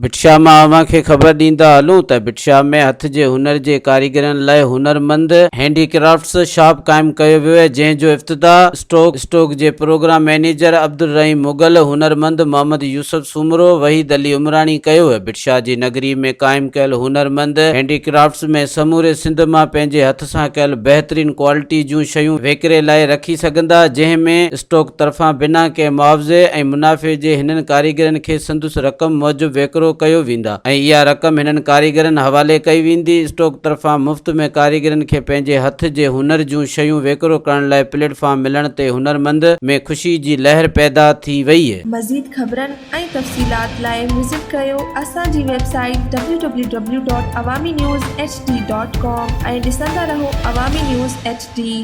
ڀٽشاهه مان اوهان کي خبر ڏيندا هلون ته ڀٽشاهه ۾ هٿ جي هنر جي ڪاريگرن لاء هنرمند هينڊي ڪرافٽس شاپ قائم ڪيو ويو آهي جنهن جو افتتاح اسٽوڪ اسٽوڪ جي پروگرام مئنيجر عبدالرحيم مغل، هنرمند محمد يوسف سومرو، وحيد علي عمراڻي ڪيو. ڀٽشاهه جي نگري ۾ قائم ڪيل هنرمند هينڊي ڪرافٽس ۾ سموري سنڌ مان پنهنجي هٿ سان ڪيل بهترين ڪوالٽي جون شيون وڪري لاء رکي سگهندا جنهن ۾ اسٽوڪ طرفان بنا ڪنهن معاوضي ۽ منافعي جي هنن ڪاريگرن کي سندس رقم موجب ويڪرو ڪيو ويندا ۽ اها رقم هنن ڪاريگرن حوالي ڪئي ويندي. اسٽوڪ طرفان مفت ۾ ڪاريگرن کي پنهنجي هٿ جي هنر جون شيون ويڪرو ڪرڻ لاء پليٽ فارم ملڻ تي هنرمند ۾ خوشي جي لهر پيدا ٿي وئي. مزيد خبرن ۽ تفصيلات لاء وزٽ ڪريو اسان جي website W W W dot Awami news H D dot com ۽ ڏسندا رهو عوامي نيوز ايڇ ڊي.